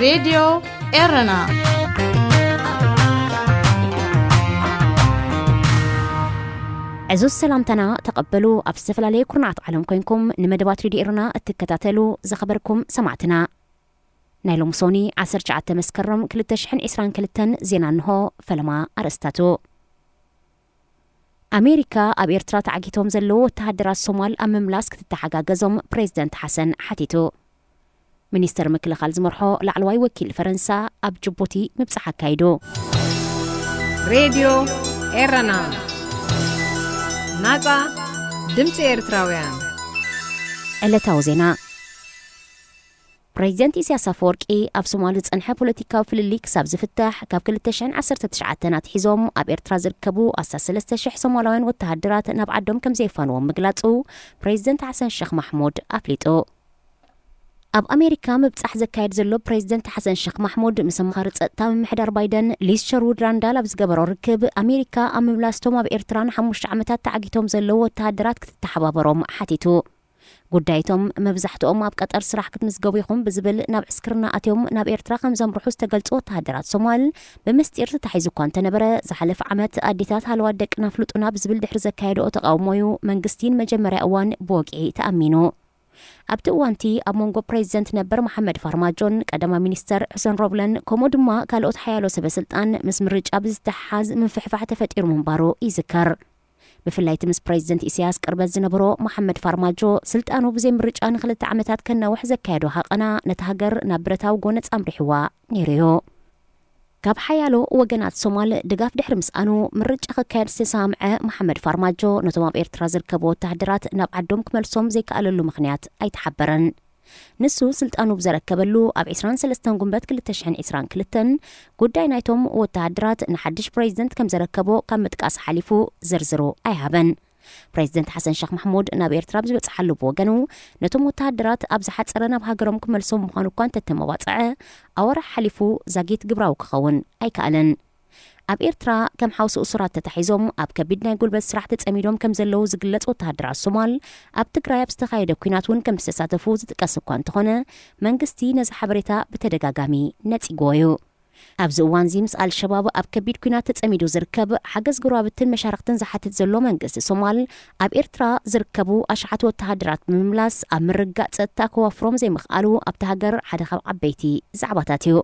ሬድዮ ኤረና። ዕዙዝ ሰላምታና ተቐበሉ። ኣብ ዝተፈላለየ ኩርናዓት ዓለም ኮይንኩም ንመደባት ሬድዮ ኤረና እትከታተሉ ዝኸበርኩም ሰማዕትና፣ ናይ ሎሚ ሶኒ ዓሰርተ ትሽዓተ መስከረም ክልተ ሽሕን ዕስራን ክልተን ዜና እንሆ። ፈለማ ኣርእስታቱ። ኣሜሪካ ኣብ ኤርትራ ተዓጊቶም ዘለዉ ወተሃደራት ሶማል ኣብ ምምላስ ክትተሓጋገዞም ፕሬዚደንት ሓሰን ሓቲቱ። ሚኒስተር ምክልኻል ዝመርሖ ላዕለዋይ ወኪል ፈረንሳ ኣብ ጅቡቲ ምብጻሕ ኣካይዱ። ሬድዮ ኤረና፣ ናጻ ድምጺ ኤርትራውያን። ዕለታዊ ዜና። ፕሬዚደንት ኢሳያስ ኣፈወርቂ ኣብ ሶማል ዝጸንሐ ፖለቲካዊ ፍልልይ ክሳብ ዝፍታሕ ካብ ክልተ ሽሕን ዓሰርተ ትሽዓተን ኣትሒዞም ኣብ ኤርትራ ዝርከቡ ኣስታት ሰለስተ ሽሕ ሶማላውያን ወተሃደራት ናብ ዓዶም ከም ዘየፋንዎም ምግላጹ ፕሬዚደንት ሓሰን ሸኽ ማሕሙድ ኣፍሊጡ። ኣብ ኣሜሪካ ምብጻሕ ዘካየድ ዘሎ ፕሬዚደንት ሓሰን ሸኽ ማሕሙድ ምስ ኣማኻሪ ጸጥታ ምምሕዳር ባይደን ሊዝ ሸርውድ ራንዳል ኣብ ዝገበሮ ርክብ፣ ኣሜሪካ ኣብ ምምላስቶም ኣብ ኤርትራ ንሓሙሽተ ዓመታት ተዓጊቶም ዘለዉ ወተሃደራት ክትተሓባበሮም ሓቲቱ። ጉዳይቶም መብዛሕትኦም ኣብ ቀጠር ስራሕ ክትምዝገቡ ኢኹም ብዝብል ናብ ዕስክርና ኣትዮም ናብ ኤርትራ ከም ዘምርሑ ዝተገልጹ ወተሃደራት ሶማል፣ ብምስጢር ተታሒዙ እኳ እንተነበረ፣ ዝሓለፈ ዓመት ኣዴታት ሃለዋት ደቅና ፍሉጡና ብዝብል ድሕሪ ዘካየድኦ ተቓውሞ'ዩ መንግስቲ ንመጀመርያ እዋን ብወግዒ ተኣሚኑ። ኣብቲ እዋንቲ ኣብ መንጎ ፕሬዚደንት ነበር መሓመድ ፋርማጆን ቀዳማይ ሚኒስተር ሑሰን ሮብለን ከምኡ ድማ ካልኦት ሓያሎ ሰበ ስልጣን ምስ ምርጫ ብዝተሓሓዝ ምፍሕፋሕ ተፈጢሩ ምንባሩ ይዝከር። ብፍላይ እቲ ምስ ፕሬዚደንት ኢሳያስ ቅርበት ዝነበሮ መሓመድ ፋርማጆ ስልጣኑ ብዘይ ምርጫ ንክልተ ዓመታት ከናውሕ ዘካየዶ ሃቐና ነታ ሃገር ናብ ብረታዊ ጎነጽ ኣምሪሕዋ ነይሩ'ዩ። ካብ ሓያሎ ወገናት ሶማል ድጋፍ ድሕሪ ምስኣኑ ምርጫ ክካየድ ዝተሰማምዐ መሓመድ ፋርማጆ ነቶም ኣብ ኤርትራ ዝርከቡ ወተሃደራት ናብ ዓዶም ክመልሶም ዘይከኣለሉ ምኽንያት ኣይተሓበረን። ንሱ ስልጣኑ ብዘረከበሉ ኣብ ዕስራን ሰለስተን ጉንበት ክልተ ሽሕን ዕስራን ክልተን ጉዳይ ናይቶም ወተሃደራት ንሓድሽ ፕሬዚደንት ከም ዘረከቦ ካብ ምጥቃስ ሓሊፉ ዝርዝሩ ኣይሃበን። ፕሬዚደንት ሓሰን ሸኽ ማሕሙድ ናብ ኤርትራ ብዝበጽሓሉ ብወገኑ፣ ነቶም ወተሃደራት ኣብ ዝሓጸረ ናብ ሃገሮም ክመልሶም ምዃኑ እኳ እንተተመባጽዐ፣ ኣዋርሕ ሓሊፉ ዛጊት ግብራዊ ክኸውን ኣይከኣለን። ኣብ ኤርትራ ከም ሓውሲ እሱራት ተታሒዞም ኣብ ከቢድ ናይ ጉልበት ስራሕ ተጸሚዶም ከም ዘለዉ ዝግለጽ ወተሃደራት ሶማል፣ ኣብ ትግራይ ኣብ ዝተኻየደ ኲናት እውን ከም ዝተሳተፉ ዝጥቀስ እኳ እንተኾነ፣ መንግስቲ ነዚ ሓበሬታ ብተደጋጋሚ ነጺግዎ እዩ። ኣብዚ እዋንዚ ምስ ኣልሸባብ ኣብ ከቢድ ኲናት ተጸሚዱ ዝርከብ፣ ሓገዝ ጎረባብትን መሻርኽትን ዝሓትት ዘሎ መንግስቲ ሶማል፣ ኣብ ኤርትራ ዝርከቡ ኣሽሓት ወተሃደራት ብምምላስ ኣብ ምርግጋእ ጸጥታ ከዋፍሮም ዘይምኽኣሉ ኣብታ ሃገር ሓደ ካብ ዓበይቲ ዛዕባታት እዩ።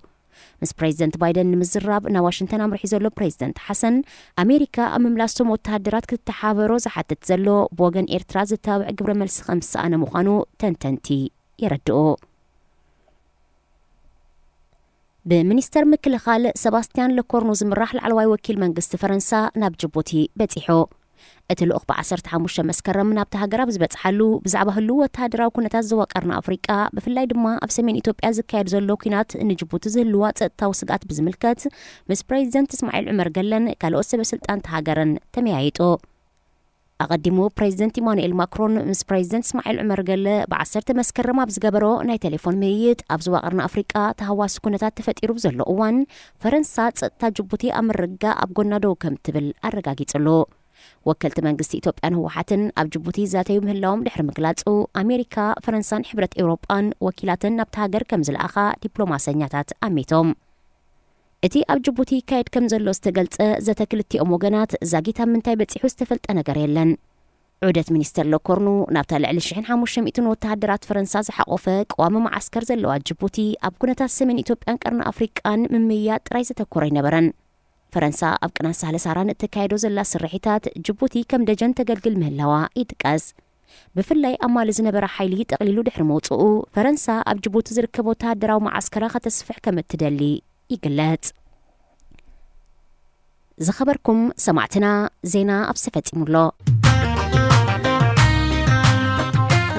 ምስ ፕሬዚደንት ባይደን ንምዝራብ ናብ ዋሽንግተን ኣምሪሑ ዘሎ ፕሬዚደንት ሓሰን፣ ኣሜሪካ ኣብ ምምላስቶም ወተሃደራት ክትተሓባበሮ ዝሓትት ዘሎ ብወገን ኤርትራ ዝተባብዕ ግብረ መልሲ ከም ዝሰኣነ ምዃኑ ተንተንቲ የረድኡ። ብሚኒስተር ምክልኻል ሰባስቲያን ለኮርኑ ዝምራሕ ላዕለዋይ ወኪል መንግስቲ ፈረንሳ ናብ ጅቡቲ በጺሑ። እቲ ልኡኽ ብዓሰርተ ሓሙሽተ መስከረም ናብቲ ሃገር ኣብ ዝበጽሓሉ፣ ብዛዕባ ህሉው ወተሃደራዊ ኩነታት ዞባ ቀርኒ ኣፍሪቃ፣ ብፍላይ ድማ ኣብ ሰሜን ኢትዮጵያ ዝካየድ ዘሎ ኲናት ንጅቡቲ ዝህልዋ ጸጥታዊ ስግኣት ብዝምልከት ምስ ፕሬዚደንት እስማዒል ዑመር ገለን ካልኦት ሰበ ስልጣን እታ ሃገርን ተመያይጡ። ኣቐዲሙ ፕሬዚደንት ኢማኑኤል ማክሮን ምስ ፕሬዚደንት እስማዒል ዑመር ገለ ብዓሰርተ መስከረም ኣብ ዝገበሮ ናይ ቴሌፎን ምይይጥ፣ ኣብ ዞባ ቀርኒ ኣፍሪቃ ተሃዋሲ ኩነታት ተፈጢሩ ብዘሎ እዋን፣ ፈረንሳ ጸጥታ ጅቡቲ ኣብ ምርግጋእ ኣብ ጎና ደው ከም ትብል ኣረጋጊጹ ኣሎ። ወከልቲ መንግስቲ ኢትዮጵያን ህወሓትን ኣብ ጅቡቲ ይዛተዩ ምህላዎም ድሕሪ ምግላጹ፣ ኣሜሪካ፣ ፈረንሳን ሕብረት ኤውሮጳን ወኪላተን ናብታ ሃገር ከም ዝለኣኻ ዲፕሎማሰኛታት ኣሚቶም። እቲ ኣብ ጅቡቲ ይካየድ ከም ዘሎ ዝተገልጸ ዘተ ክልቲኦም ወገናት ዛጊት ኣብ ምንታይ በጺሑ ዝተፈልጠ ነገር የለን። ዑደት ሚኒስተር ለኮርኑ ናብታ ልዕሊ ሽሕን ሓሙሽተ ሚእትን ወተሃደራት ፈረንሳ ዝሓቖፈ ቀዋሚ መዓስከር ዘለዋ ጅቡቲ፣ ኣብ ኩነታት ሰሜን ኢትዮጵያን ቀርኒ ኣፍሪቃን ምምይያጥ ጥራይ ዘተኮረ ኣይነበረን። ፈረንሳ ኣብ ቅናት ሳህለ ሳራን እተካየዶ ዘላ ስርሒታት፣ ጅቡቲ ከም ደጀን ተገልግል ምህላዋ ይጥቀስ። ብፍላይ ኣብ ማሊ ዝነበረ ሓይሊ ጠቕሊሉ ድሕሪ ምውጽኡ፣ ፈረንሳ ኣብ ጅቡቲ ዝርከብ ወተሃደራዊ መዓስከራ ከተስፍሕ ከም እትደሊ ይግለጽ። ዝኸበርኩም ሰማዕትና፣ ዜና ኣብዚ ተፈጺሙ ኣሎ።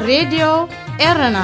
ሬድዮ ኤረና።